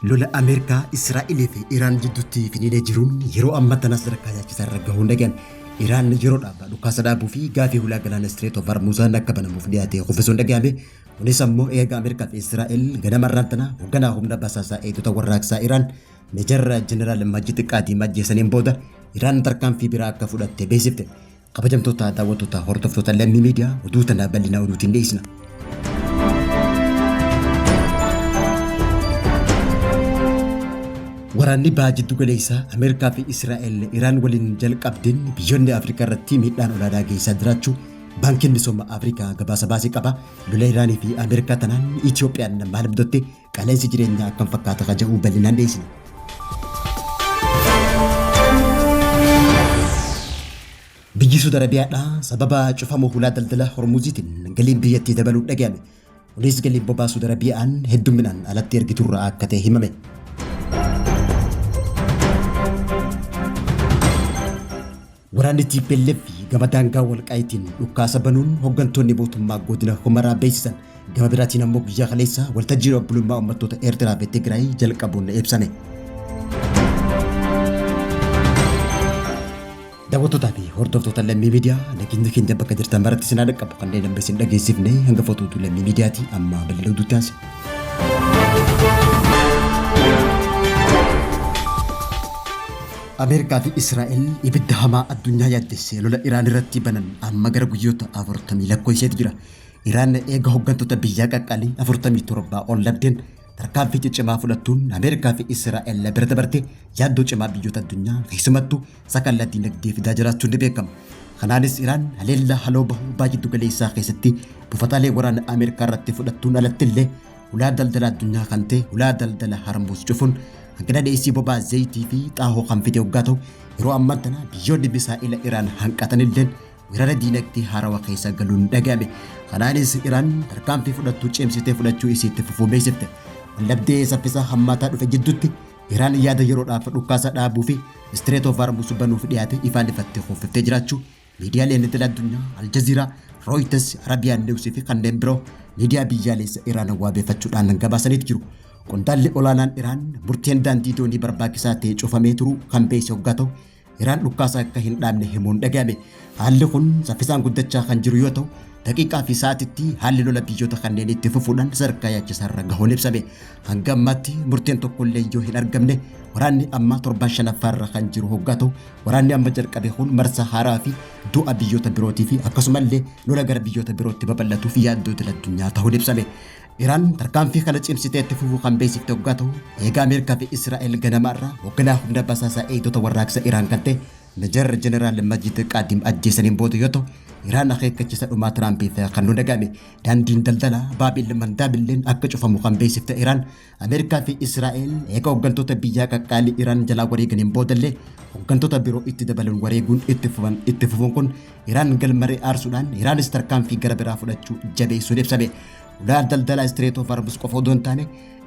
Lola Ameerikaa, Israa'elii fi Iraan jidduutti finiinee jiruun yeroo ammaa tana sadarkaa yaachisaa irra gahuun dhaga'ame. Iraan yeroodhaaf dhukaasa dhaabuu fi gaafii hulaa galaana Strait of Hormuz akka banamuuf dhiyaate kuffisuun dhaga'ame. Kunis ammoo eega Ameerikaa fi Israa'el ganama irraan tana hoogganaa humna basaasaa eegdota warraaqsaa Iraan Meejar Jeneraal Majid Qaadim ajjeesaniin booda Iraan tarkaanfii biraa akka fudhatte beeksifte. Kabajamtoota daawwattoota hordoftoota Lammii Miidiyaa, oduu tana bal'ina oduutiin dhiyeessina. Waraanni baha jiddu galeessaa Ameerikaa fi Israa'el Iraan waliin jalqabdeen biyyoonni Afrikaa irratti miidhaan olaanaa geessisaa jiraachuu Baankiin Misooma Afrikaa gabaasa baasee qaba. Lola Iraanii fi Ameerikaa tanaan Itoophiyaan maal mudatte, qaala'insi jireenyaa akkam fakkaata ka jedhu bal'inaan dhiyeessina. Biyyi Suudi Arabiyaadhaa sababa cufamuu hulaa daldala Hormuuziitiin galiin biyyattii dabaluu dhaga'ame. Kunis galiin boba'aa Suudi Arabiyaan hedduminaan alatti ergiturraa akka ta'e himame. Waraanni TPLF gama daangaa Walqaayitiin dhukkaasa banuun hoggantoonni mootummaa godina Humaraa beeksisan. Gama biraatiin ammoo guyyaa kaleessa waltajjiin obbolummaa uummattoota Eertiraa fi Tigraay jalqabuun ibsame. Daawwattootaa fi hordoftoota Lammii Miidiyaa, nageenya keenya bakka jirtan maratti isin haa dhaqqabu. Kanneen amma isin dhageessifne hanga fotootuu Lammii Miidiyaati, amma bal'ina oduutti aansina. Ameerikaa fi Israa'el ibidda hamaa addunyaa yaaddesse lola Iraan irratti banan amma gara guyyoota 40 lakkoofseetu jira. Iraan eega hooggantoota biyyaa qaqqaalii 47 ol dhabdeen tarkaanfii ciccimaa fudhattuun Ameerikaa fi Israa'el bira dabarte yaaddoo cimaa biyyoota addunyaa, keessumattuu sakallaa diinagdee fidaa jiraachuun ni beekama. Kanaanis Iraan haleellaa haloo bahuu baay'ee giddu galeessaa keessatti buufataalee waraana Ameerikaa irratti fudhattuun alatti illee hulaa daldala addunyaa kan ta'e hulaa daldala Harmuuz cufuun hanqina dhiyeessii boba'aa, zayitii fi xaahoo kan fide hoggaa ta'u, yeroo ammaa tana biyyoonni misaa'ila Iraan hanqatanilleen weerara diinagdee haarawaa keessa galuun dhaga'ame. Kanaanis Iraan tarkaanfii fudhattuu cimsitee fudhachuu isiitti fufuu beeksifte. Waldhabdee saffisaa hammaataa dhufe jidduutti Iraan yaada yeroodhaaf dhukaasa dhaabuu fi Strait of Hormuz banuuf dhiyaate ifaan ifatti kuffiftee jiraachuu miidiyaaleen idil addunyaa Al Jazeera, Reuters, Arabian News fi kanneen biroo miidiyaa biyyaalessa Iraan waabeeffachuudhaan gabaasaniitu jiru. Qondaalli olaanaan Iraan murteen daandii doonii barbaachisaa ta'e cufamee turuu kan beeksise hoggaa ta'u, Iraan dhukkaasa akka hin dhaabne himuun dhaga'ame. Haalli kun saffisaan guddachaa kan jiru yoo ta'u, daqiiqaa fi sa'aatitti haalli lola biyyoota kanneen itti fufuudhaan sadarkaa yaachisaarra gahuun ibsame. Hanga ammaatti murteen tokkollee yoo hin argamne, waraanni amma torban shanaffaarra kan jiru hoggaa ta'u, waraanni amma jalqabe kun marsaa haaraa fi du'a biyyoota birootii fi akkasumallee lola gara biyyoota birootti babal'atuuf yaaddoo idil addunyaa ta'uun ibsame. Iraan tarkaanfii kana cimsitee itti fufuu kan beeksifte hoggaa ta'u, eega Ameerikaa fi Israa'el ganama irraa hoogganaa humna basaasaa eegdota warraaqsa Iraan kan ta'e Meejar Jeneraal Majid Qaadim ajjeesaniin booda yoo ta'u, Iraan akeekkachiisa dhumaa Tiraampiif kan nu dhaga'ame. Daandiin daldalaa Baabil Mandaabilleen akka cufamu kan beeksifte Iraan, Ameerikaa fi Israa'el eega hooggantoota biyyaa qaqqaalii Iraan jalaa wareeganiin boodallee hooggantoota biroo itti dabaluun wareeguun itti fufan itti fufuun kun Iraan galmaree aarsuudhaan Iraanis tarkaanfii gara biraa fudhachuu jabeessuun ibsame. Ulaa daldalaa Strait of Hormuz qofa odoo hin taane,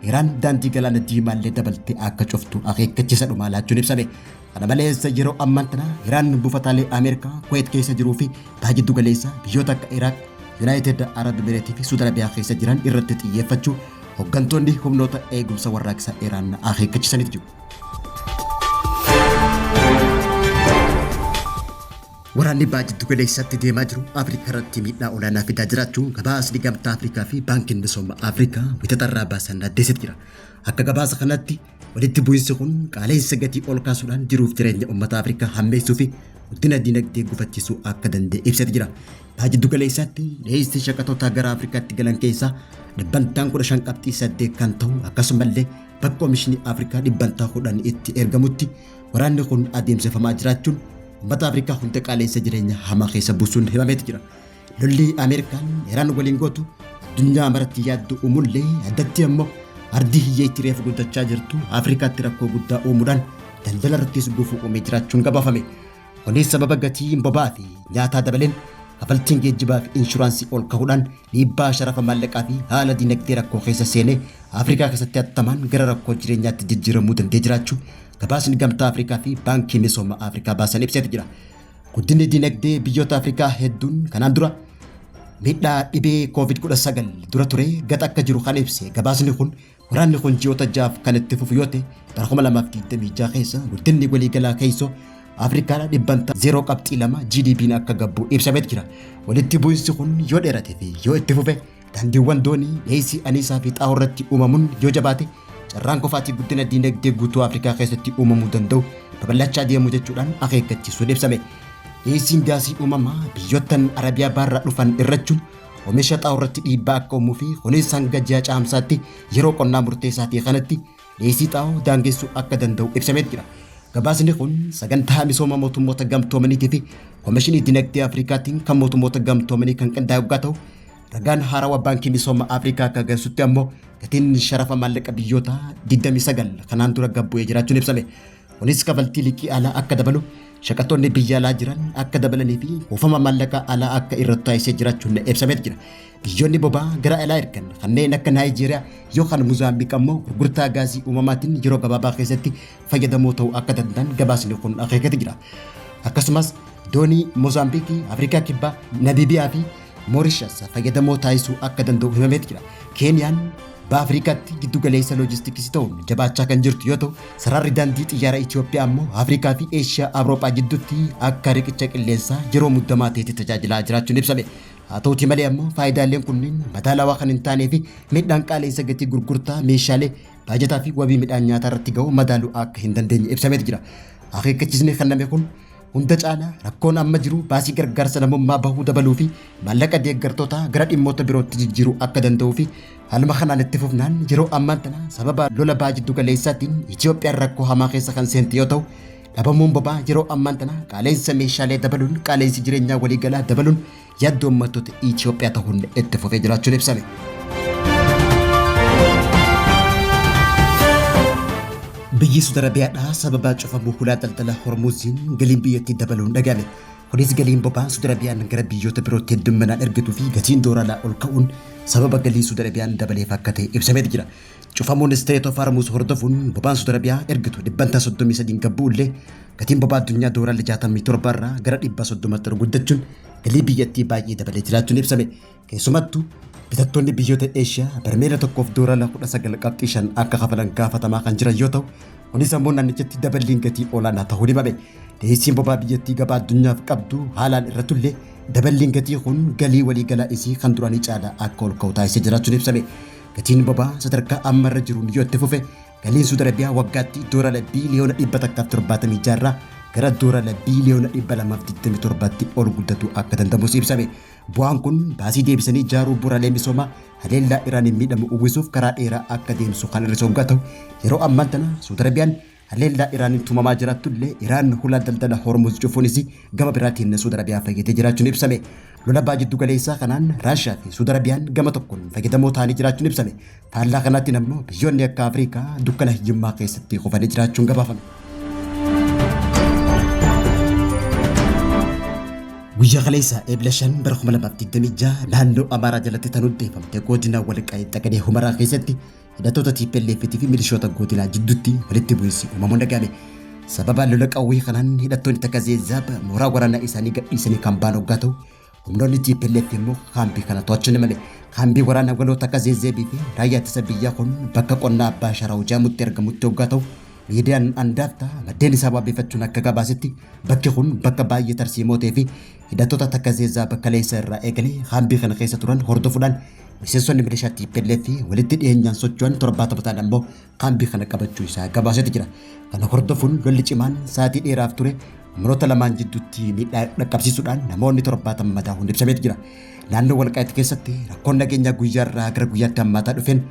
Iraan daandii galaana diimaallee dabaltee akka cuftu akeekkachiisa dhumaa laachuun ibsame. Kana malees yeroo ammaan tana Iraan buufataalee Ameerikaa Kuweet keessa jiruu fi baha jiddu galeessaa biyyoota akka Iraaq, Yuunaayitid Arab Emireetii fi Suudi Arabiyaa keessa jiran irratti xiyyeeffachuu hooggantoonni humnoota eegumsa warraaqsa Iraan akeekkachisaniitu jiru. Waraanni baha jiddu galeessatti deemaa jiru Afrikaa irratti miidhaa olaanaa fidaa jiraachuu gabaasni Gamtaa Afrikaa fi Baankiin Misooma Afrikaa Wixatarraa baasan addeessetu jira. Akka gabaasa kanatti, walitti bu'iinsi kun qaala'insa gatii ol kaasuudhaan jiruuf jireenya uummata Afrikaa hammeessuu fi guddina dinagdee gufachiisuu akka danda'e ibsetu jira. Baha jiddu galeessaatti dhiyeessii shaqaxootaa gara Afrikaatti galan keessaa dhibbantaan 15.8 kan ta'u, akkasumallee bakka oomishni Afrikaa dhibbantaa 10 itti ergamutti waraanni kun adeemsifamaa jiraachuun uummata Afrikaa hunda qaala'insa jireenya hamaa keessa buusuun himameetu jira. Lolli Ameerikaan Iraan waliin gootu addunyaa maratti yaaddoo uumullee, addatti ammoo ardii hiyyeetti reefu guddachaa jirtu Afrikaatti rakkoo guddaa uumuudhaan daldala irrattis gufuu uumee jiraachuun gabaafame. Kunis sababa gatiin boba'aa fi nyaataa dabaleen kafaltiin geejjibaa fi inshuraansii ol ka'uudhaan dhiibbaa sharafa maallaqaa fi haala dinagdee rakkoo keessa seenee Afrikaa keessatti hattamaan gara rakkoo jireenyaatti jijjiiramuu danda'ee jiraachuu gabaasni Gamtaa Afrikaa fi Baankii Misooma Afrikaa baasan ibseetu jira. Guddinni dinagdee biyyoota Afrikaa hedduun kanaan dura miidhaa dhibee COVID-19 dura ture gad akka jiru kan ibse gabaasni kun, Waraanni kun ji'oota ja'aaf kan itti fufu yoo ta'e, bara 2026 keessa guddinni waliigalaa keessoo Afrikaadha dhibbantaa 0.2 GDP'n akka gabbu ibsameet jira. Walitti bu'insi kun yoo dheerate fi yoo itti fufe, daandiiwwan doonii, dhiyeessii aniisaa fi xaa'oo irratti uumamuun yoo jabaate, carraan kufaatii guddina diinagdee guutuu Afrikaa keessatti uumamuu danda'u babal'achaa deemu jechuudhaan akeekkachiisuun ibsame. Dhiyeessiin gaasii uumamaa biyyoottan Arabiyaa baarraa dhufan irrachuun oomisha xaa'oo irratti dhiibbaa akka uumuu fi kunis hanga ji'a Caamsaatti yeroo qonnaa murteessaa ta'e kanatti dhiyeessii xaa'oo daangessuu akka danda'u ibsamee jira. Gabaasni kun sagantaa misooma mootummoota gamtoomaniitii fi Komishinii Dinagdee Afrikaatiin kan mootummoota gamtoomanii kan qindaa'e yoggaa ta'u, ragaan haarawaa Baankii Misooma Afrikaa akka agarsiisutti ammoo gatiin sharafa maallaqa biyyoota 29 kanaan dura gad bu'ee jiraachuun ibsame. Kunis kafaltii liqii alaa akka dabalu, shaqaxoonni biyya alaa jiran akka dabalanii fi kuufama maallaqaa alaa akka irratti taasisee jiraachuun ibsamee jira. Biyyoonni boba'aa gara alaa ergan kanneen akka Naayijeeriyaa yookaan Muzaambiik ammoo gurgurtaa gaazii uumamaatiin yeroo gabaabaa keessatti fayyadamoo ta'uu akka danda'an gabaasni kun akeekate jira. Akkasumas doonii Moozaambiikii, Afrikaa Kibbaa, Namiibiyaa fi Moorishas fayyadamoo taasisuu akka danda'u himameet jira. Keeniyaan Baha Afrikaatti giddu galeessa loojistiksii ta'uun jabaachaa kan jirtu yoo ta'u, sararri daandii xiyyaara Itoophiyaa ammoo Afrikaa fi Eeshiyaa Awurooppaa jidduutti akka riqicha qilleensaa yeroo muddamaa ta'etti tajaajilaa jiraachuun ibsame. Haa ta'utii malee ammoo faayidaaleen kunniin madaalawaa kan hin taanee fi miidhaan qaala'insa gatii gurgurtaa meeshaalee, baajataa fi wabii midhaan nyaataa irratti ga'u madaaluu akka hin dandeenye ibsameet jira. Akeekkachiisni kenname kun hunda caalaa rakkoon amma jiru baasii gargaarsa namummaa bahuu dabaluu fi maallaqa deeggartootaa gara dhimmoota birootti jijjiiruu akka danda'uu fi haaluma kanaan itti fufnaan yeroo ammaan tana sababa lola baha jiddu galeessaatiin Itoophiyaan rakkoo hamaa keessa kan seente yoo ta'u, dhabamuun boba'aa yeroo ammaan tana qaala'insa meeshaalee dabaluun qaala'insi jireenyaa waliigalaa dabaluun yaaddoo uummattoota Itoophiyaa ta'uun itti fufee jiraachuun ibsame. Biyyi Suudi Arabiyaadhaa sababa cufamuu hulaa daldala Hormuuziin galiin biyyattii dabaluun dhaga'ame. Kunis galiin boba'aa Suudi Arabiyaan gara biyyoota birootti heddumminaan ergituu fi gatiin doolaaraa ol ka'uun sababa galii Suudi Arabiyaan dabaleef akka ta'e ibsamee jira. Cufamuun Strait of Hormuz hordofuun boba'aan Suudi Arabiyaa ergitu dhibbantaa 33 gad bu'ullee, gatiin boba'aa addunyaa doolaarri 67 irraa gara 130tti ol guddachuun galii biyyattii baay'ee dabalee jiraachuun ibsame. Keessumattuu bitattoonni biyyoota Eeshiyaa barmeela tokkoof doolaara 19.5 akka kafalan gaafatamaa kan jiran yoo ta'u, kunis ammoo naannichatti daballiin gatii olaanaa ta'uu himame. Dhiyeessiin boba'aa biyyattii gabaa addunyaaf qabdu haalaan irratullee, daballiin gatii kun galii waliigalaa isii kan duraanii caalaa akka ol ka'u taasisee jiraachuun ibsame. Gatiin boba'aa sadarkaa amma irra jiruun yoo itti fufe, galiin Suudi Arabiyaa waggaatti doolaara biiliyoona 176 irraa gara doolaara biiliyoona 227tti ol guddatuu akka danda'amus ibsame. Bu'aan kun baasii deebisanii ijaaruu bu'uuraalee misoomaa haleellaa Iraaniin miidhamu uwwisuuf karaa dheeraa akka deemsu kan hir'isu hoggaa ta'u, yeroo ammaan tana Suudi Arabiyaan haleellaa Iraaniin tumamaa jiraattullee, Iraan hulaa daldala Hormuz cufuunis gama biraatiin Suudi Arabiyaa fayyadee jiraachuun ibsame. Lola baha jiddu galeessaa kanaan Raashiyaa fi Suudi Arabiyaan gama tokkoon fayyadamoo ta'anii jiraachuun ibsame. Faallaa kanaatiin ammoo biyyoonni akka Afrikaa dukkana hiyyummaa keessatti kufanii jiraachuun gabaafame. Guyyaa kaleessa Eebla 5 bara 2026 naannoo Amaaraa jalatti tan hundeeffamte godina Walqaayit Xagadee Humaraa keessatti hidhattoota TPLF fi milishoota godinaa jidduutti walitti bu'iinsi uumamuun dhaga'ame. Sababa lola qawwee kanaan hidhattoonni Takazee Zaab mooraa waraanaa isaanii gadhiisanii kan ba'an hoggaa ta'u, humnoonni TPLF immoo kaambii kana to'achuun himame. Kaambii waraanaa waloo Takazee Zeebii fi raayyaa ittisa biyyaa kun bakka qonnaa Abbaa Sharaw jedhamutti argamutti hoggaa ta'u, miidiyaan Andaaftaa maddeen isaa wabeeffachuun akka gabaasetti bakki kun bakka baay'ee tarsiimoo ta'ee fi hidhattoota Takazee Zaab kaleessa irraa eegalee kaambii kana keessa turan hordofuudhaan miseensonni milishaa TPLF walitti dhiyeenyaan socho'an 70 ta'an ammoo kaambii kana qabachuu isaa gabaaseeti jira. Kana hordofuun lolli cimaan sa'aatii dheeraaf ture humnoota lamaan jidduutti miidhaa dhaqqabsiisuudhaan namoonni 70 madaa'uun ibsameeti jira. Naannoo Walqaayit keessatti rakkoon nageenyaa guyyaa irraa gara guyyaatti hammaataa dhufeen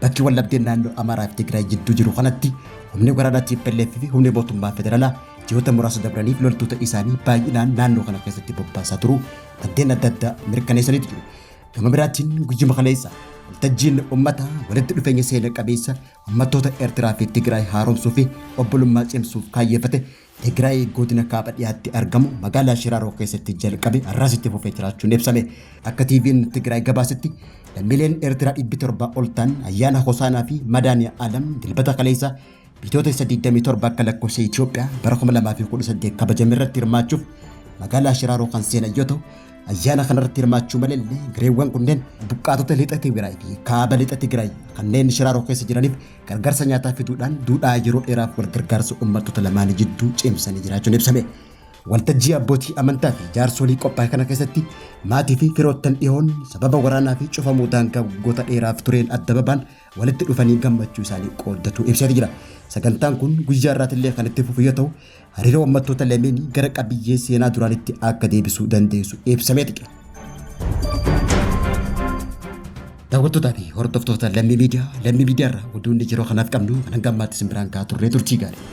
bakki waldhabdeen naannoo Amaaraa fi Tigraay jidduu jiru kanatti humni waraanaa TPLF fi humni mootummaa federaalaa ji'oota muraasa dabraniif loltoota isaanii baay'inaan naannoo kana keessatti bobbaasaa turuu maddeen adda addaa mirkaneessaniitu jiru. Gama biraatiin guyyuma kaleessa waltajjiin uummataa walitti dhufeenya seena qabeessa uummattoota Eertiraa fi Tigraay haaromsuu fi obbolummaa cimsuuf kaayyeeffate Tigraay godina kaaba dhiyaatti argamu magaalaa Shiraaroo keessatti jalqabe har'as itti fufee jiraachuun ibsame. Akka TV'n Tigraay gabaasetti lammiileen Eertiraa 700 ol ta'an ayyaana Hosaanaa fi Madaaniyaa Alam Dilbata kaleessa Bitootessa 27 akka lakkoofsa Itoophiyaa bara 2018 kabajame irratti hirmaachuuf magaalaa Shiraaroo kan seenan yoo ta'u, Ayyaana kanarratti hirmaachuu maleellee gareewwan kunneen buqqaatota lixa Tigraay fi kaaba lixa Tigraay kanneen Shiraaroo keessa jiraniif gargaarsa nyaataa fiduudhaan duudhaa yeroo dheeraaf wal gargaarsa uummattoota lamaanii jidduu cimsanii jiraachuun ibsame. Waltajjii abbootii amantaa fi jaarsolii qophaa'e kana keessatti maatii fi firoottan dhihoon sababa waraanaa fi cufamuu daangaa waggoota dheeraaf tureen adda babaan walitti dhufanii gammachuu isaanii qooddatu ibseeti jira. Sagantaan kun guyyaa irraatillee kan itti fufu yoo ta'u, hariiroo uummattoota lameenii gara qabiyyee seenaa duraanitti akka deebisuu dandeessu ibsameeti jira. Daawwattootaa fi hordoftoota Lammii Miidiyaa, Lammii Miidiyaa irraa oduun yeroo kanaaf qabnu kan hanga ammaatti isin biraan gahaa turre turtii gaarii.